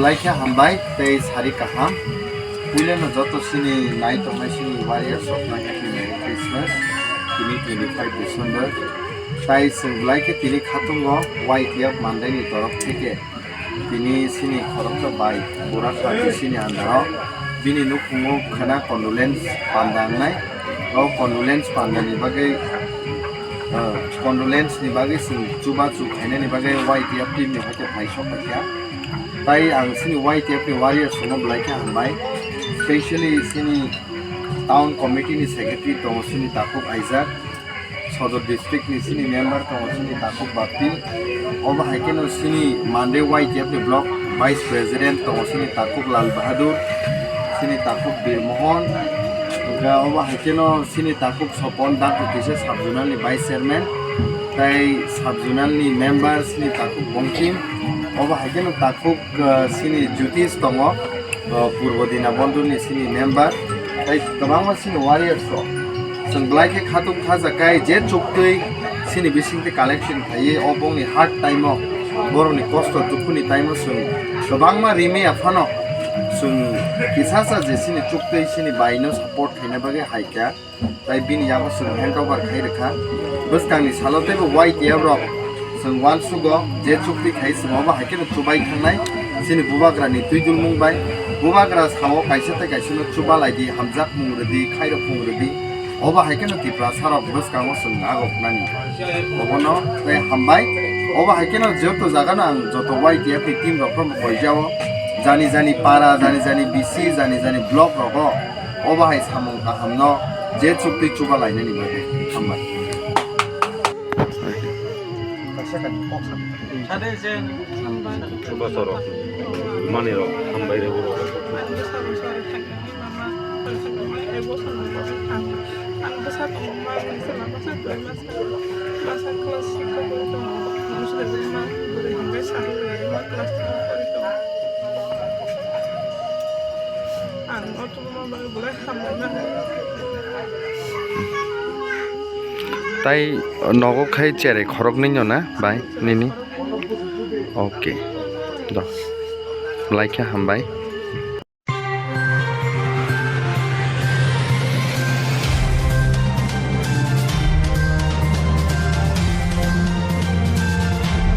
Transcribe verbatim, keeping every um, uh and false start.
Belai khe hambai tei sari kaham. Puilano joto chini nai tongnai chini warriors rokno happy Merry Christmas. Tini twenty five December. Tai chwng belai khe tini khatungo Y T F Mandai ni torof theke tini chini khoroksa bai Burak Haji chini andaro bini nukhungo khwna condolence panda wngnai. O condolence panda ni bagwi, ah, condolence ni bagwi chwng chubachu khainani bagwi Y T F team ni hoite phai sok kha. Tai ang chini Y T F ni warriors no belai khe hambai, specially chini town committee ni secretary tongo chini Takhuk Aijak, Sodor district ni chini member tongo chini Takhuk Bapti, obo hai kheno chini Mandai Y T F ni block vice president tongo chini Takhuk Lal Bahadur, chini Takhuk Bir Mohan, hwnkhe obo hai kheno chini Takhuk Sopon Dakti kisa sub zonal ni vice chairman, tai sub zonal ni member chini Takhuk Bongkim, obo hai kheno Takhuk, ah, chini Jyotish tongo, ah, Purbo Dina Bondhu ni chini member, tai kwbangma chini warriors rok. Chwng belai khe khatung khajakai je chuktwi chini bisingtwi collection khaiwi o bongni hard time o, borokni kosto dukhuni time o chwng kwbangma rimwi aphano chwng kisasa je chini chuktwi chini baino support khaina bagwi hai kha. Tai bini yago chwng hand over khai rwkha. Bwskangni salo teibo Y T F rok chwng uansugo je chukti khai chwng obo hai kheno chubai thangnai. Chini bubagrani twi dulmung bai bubagra sao kaisa tei kaisano chuba lai di, hamjak mung rwdi, khairok mung rwdi. Obo hai kheno Tiprasa rok bwskango chwng nago khnani. Obono tei hambai. Obo hai kheno joto jagano ang joto Y T F ni team rokno bo koijao. Jani jani para, jani jani B C, jani jani block rogo. Obo hai samung kahamno je chuktwi chuba lainani bagwi hambai. Chubasorok manirok hambai rw. Tai nogo khai cherai khoroknwi no na bai nini? Okay. Do. Belai khe hambai.